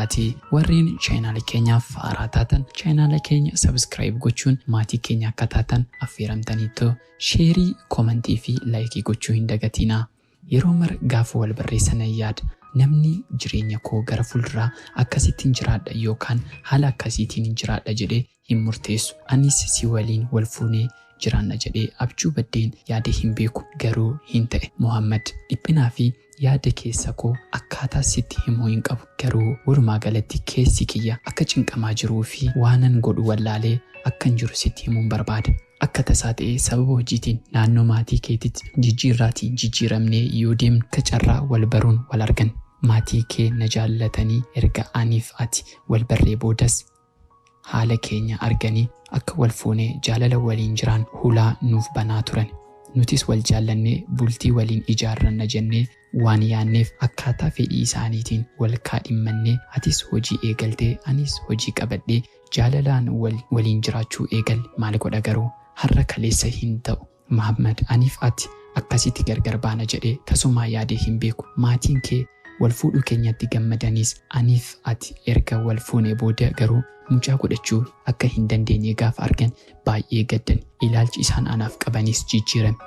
jedhaatii warreen chaayinaala keenyaaf haaraa taatan chaayinaala keenya subscribe gochuun maatii keenya akka taatan affeeramtaniittu sheerii, koomentii fi laayikii gochuu hin dagatinaa. Yeroo mara gaafa wal barreessan yaada namni jireenya koo gara fuulduraa akkasittiin jiraadha yookaan haala akkasiitiin jiraadha jedhee hin murteessu. Anis si waliin wal fuunee jiraanna jedhee abjuu baddeen yaada hin beeku garuu hin ta'e. Muhammad dhiphinaa fi yaada keessa koo akkaataa sitti himuu hin qabu. Garuu walumaa galatti keessi kiyya akka cinqamaa jiruu fi waanan godhu wallaalee akkan jiru sitti himuun barbaada. Akka tasaa ta'ee sababa hojiitiin naannoo maatii keetitti jijjiirraatiin jijjiiramnee yoo deemnu akka carraa wal baruun wal argan. Maatii kee na jaallatanii erga aniif ati wal barree boodas haala keenya arganii akka wal fuunee jaalala waliin jiraan hulaa nuuf banaa turan. Nutis wal jaallannee bultii waliin ijaarranna jennee waan yaanneef akkaataa fedhii isaaniitiin wal kaadhimmannee atis hojii eegaltee anis hojii qabadhee jaalalaan waliin jiraachuu eegalle. Maal godha garuu har'a kaleessa hin ta'u. Muhammad aniif ati akkasitti gargar baana jedhee tasumaa yaadee hin beeku. Maatiin kee wal fuudhuu keenyatti gammadaniis aniif ati erga wal fuunee booda garuu mucaa godhachuu akka hin dandeenye gaafa argan baay'ee gaddan. Ilaalchi isaan anaaf qabanis jijjiirame.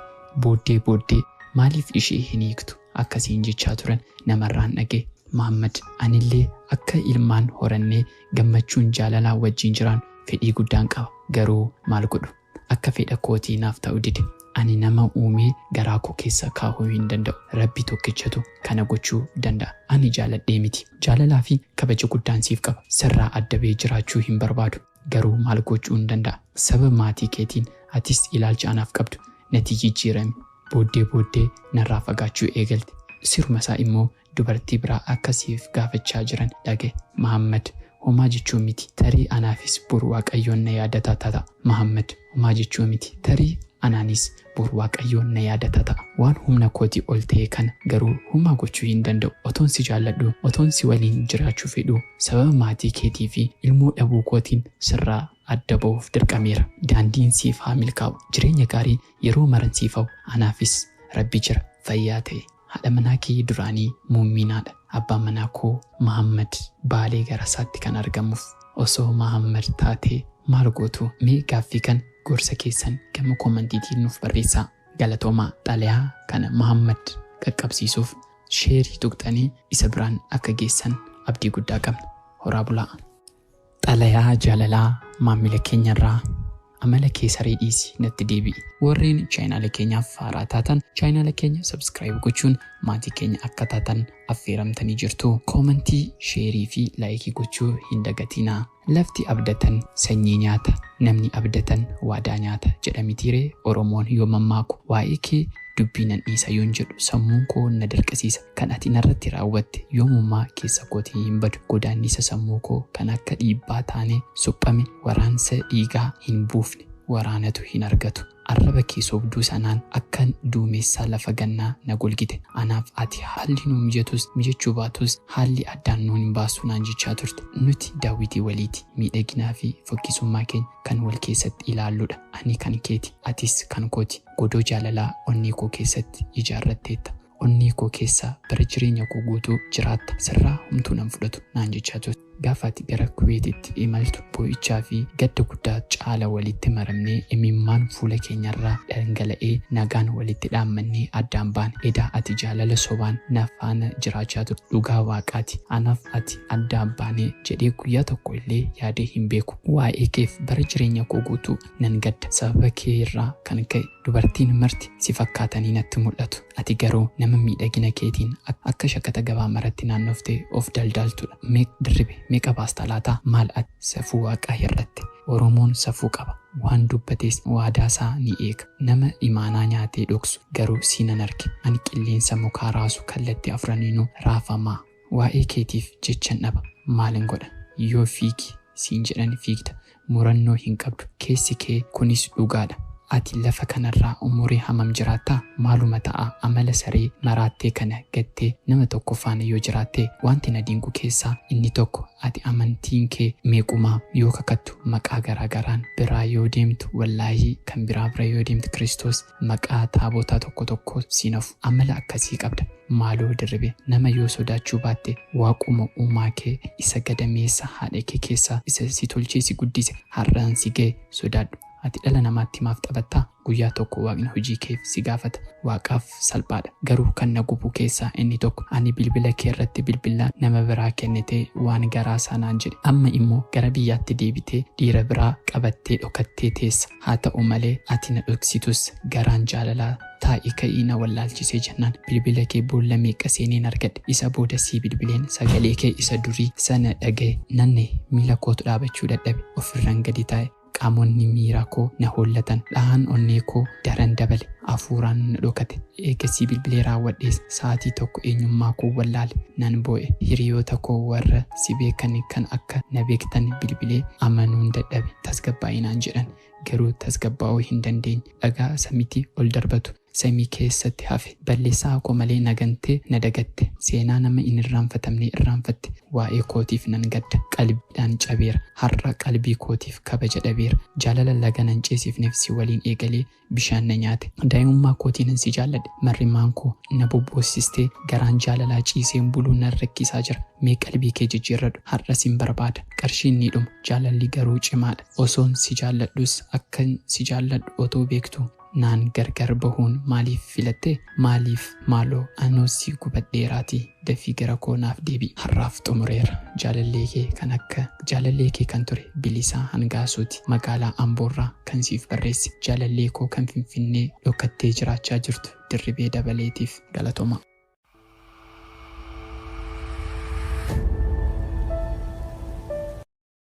Booddee booddee maaliif ishee hin hiiktu akkasiin jechaa turan namarraan dhaga'e. Muhammad anillee akka ilmaan horannee gammachuun jaalalaa wajjin jiraan fedhii guddaan qaba. Garuu maal godhu? Akka fedha kootii naaf ta'u dide. Ani nama uumee garaa koo keessa kaahuu hin danda'u. Rabbi tokkichatu kana gochuu danda'a. Ani jaaladhee miti. Jaalalaa fi kabaja guddaan siif qaba. Sirraa adda ba'ee jiraachuu hin barbaadu. Garuu maal gochuu hin danda'a? Sababa maatii keetiin atis ilaalcha anaaf qabdu natti jijjiirame. Booddee booddee narraa fagaachuu eegalte. Siruma isaa immoo dubartii biraa akkasiif gaafachaa jiran dhagaye. Muhammad homaa jechuu miti. Tarii anaafis boru Waaqayyoon na yaadata ta'a. Muhammad homaa jechuu miti. Tarii anaanis boru Waaqayyoon na yaadata ta'a. Waan humna kootii ol ta'e kana garuu homaa gochuu hin danda'u. Otoon si jaalladhu, otoon si waliin jiraachuu fedhu sababa maatii keetii fi ilmoo dhabuu kootiin sirraa adda ba'uuf dirqameera. Daandiin siif haa milkaa'u. Jireenya gaarii yeroo maran siif hawwu. Anaafis Rabbi jira. Fayyaa ta'e. Haadha manaa kee duraanii muumminaadha. Abbaan manaa koo Muhammad Baalee Garasaatti kan argamuuf. Osoo Muhammad taatee maal gootu? Mee gaaffii kana gorsa keessan gama koomantiitiin nuuf barreessaa. Galatoomaa. Xalayaa kana Muhammad qaqqabsiisuuf sheerii tuqxanii isa biraan akka geessan abdii guddaa qabna. Horaa bulaa. Xalayaa jaalalaa maamila keenyarraa amala kee saree dhiisi natti deebi'i. Warreen chaayinaala keenyaaf haaraa taatan chaayinaala keenya subscribe gochuun maatii keenya akka taatan affeeramtanii jirtu. Koomentii, sheerii fi laayikii gochuu hin dagatinaa. Lafti abdatan sanyii nyaata, namni abdatan waadaa nyaata jedha mitiiree Oromoon yoo mammaaku. Waa'ee kee dubbii nan dhiisa yoon jedhu sammuun koo na dirqisiisa. Kan ati narratti raawwatte yoomummaa keessa kootii hin badu. Godaannisa sammuu koo kan akka dhiibbaa taanee suphame waraansa dhiigaa hin buufne waraanatu hin argatu. Arraba kee sobduu sanaan akkan duumessaa lafa gannaa na golgite. Anaaf ati haalli nu mijatus mijachuu baatus haalli addaan nu hin baasu naan jechaa turte. Nuti daawwitii waliiti. Miidhaginaa fi fokkisummaa keenya kan wal keessatti ilaalludha. Ani kan keeti, atis kan kooti. Godoo jaalalaa onnee koo keessatti ijaarratteetta. Onnee koo keessaa bara jireenya koo guutuu jiraatta. Sirraa homtuu nan fudhatu naan jechaa turte. Gaafa ati gara Kuweetitti imaltu boo'ichaa fi gadda guddaa caala walitti maramnee imimmaan fuula keenyarraa dhangala'ee nagaan walitti dhaammannee addaan baane. Edaa ati jaalala sobaan na faana jiraachaa turte. Dhugaa waaqaati. Anaaf ati addaan baanee jedhee guyyaa tokko illee yaadee hin beeku. Waa'ee keef bara jireenya koo guutuu nan gadda. Sababa kee irraa kan ka'e dubartiin marti si fakkaatanii natti mul'atu. Ati garuu nama miidhagina keetiin akka shakata gabaa maratti naannoftee of daldaaltudha. Meeq dirribe meeqa baasta laataa? Maal ati safuu waaqaa hir'atte? Oromoon safuu qaba. Waan dubbates waadaasaa ni eega. Nama imaanaa nyaatee dhoksu garuu siinan arge. Ani qilleensa mukaa raasu kallattii afraniinuu raafamaa. Waa'ee keetiif jechan dhaba. Maalin godha? Yoo fiigi siin jedhan fiigda. Murannoo hin qabdu. Keessi kee kunis dhugaadha. Ati lafa kanarraa umurii hammam jiraattaa? Maaluma ta'a amala saree maraattee kana gattee nama tokko faana yoo jiraatte? Wanti na dinqu keessaa inni tokko ati amantiin kee meequmaa? Yoo kakattu maqaa garaagaraan biraa yoo deemtu, wallaahii kan biraa bira yoo deemtu, Kiristoos maqaa taabotaa tokko tokko siin hafu. Amala akkasii qabda. Maaloo Dirribe, nama yoo sodaachuu baatte waaquma uumaa kee isa gadameessa haadha kee keessaa isa si tolchee si guddise har'aan si ga'e sodaadhu. Ati dhala namaatti maaf taphattaa? Guyyaa tokko waaqni hojii keef si gaafata. Waaqaaf salphaadha. Garuu kan na gubu keessaa inni tokko ani bilbila kee irratti bilbilaa nama biraa kennitee waan garaa sanaan jedhe. Amma immoo gara biyyaatti deebitee dhiira biraa qabattee dhokattee teessa. Haa ta'u malee ati na dhoksitus garaan jaalalaa taa'ii ka'ii na wallaalchisee jennaan bilbila kee boolla meeqa seeneen argadhe. Isa booda sii bilbileen sagalee kee isa durii sana dhaga'e. Nanne miila kootu dhaabachuu dadhabe. Ofirraan gadi taa'e. Qaamonni miira koo na hollatan. Dhahaan onnee koo daran dabale. Hafuuraan na dhokate. Eegasii bilbilee raawwadhees sa'aatii tokko eenyummaa koo wallaale. Nan boo'e. Hiriyoota koo warra si beekan kan akka na beektan bilbilee amanuun dadhabe. Tasgabbaa'inaan jedhan. Garuu tasgabbaa'uu hin dandeenye. Dhagaa samiitti ol darbatu samii keessatti hafe. Balleessaa koo malee na gantee na dagatte. Seenaa nama hin irraanfatamne irraanfatte. Waa'ee kootiif nan gadda. Qalbiidhaan cabeera. Har'a qalbii kootiif kabaja dhabeera. Jaalala laga nan ceesifneef si waliin eegalee bishaan na nyaate. Daa'imummaa kootiin si jaalladhe. Marrimaan koo na bobboosistee garaan jaalalaa ciiseen buluu nan rakkisaa jira. Mee qalbii kee jijjiirradhu. Har'a sin barbaada. Qarshiin ni dhuma. Jaalalli garuu cimaadha. Osoon si jaalladhus akkan si jaalladhu otoo beektu naan gargar bahuun maaliif filatte? Maaliif? Maaloo anoo si gubadheeraatii dafii gara koo naaf deebi'i. Har'aaf xumureera. Jaalallee kee kan akka jaalallee kee kan ture Bilisaa Hangaasuuti. Magaalaa Amboorraa kan siif barreesse. Jaalallee koo kan Finfinnee dhokattee jiraachaa jirtu Dirribee Dabaleetiif. Galatooma.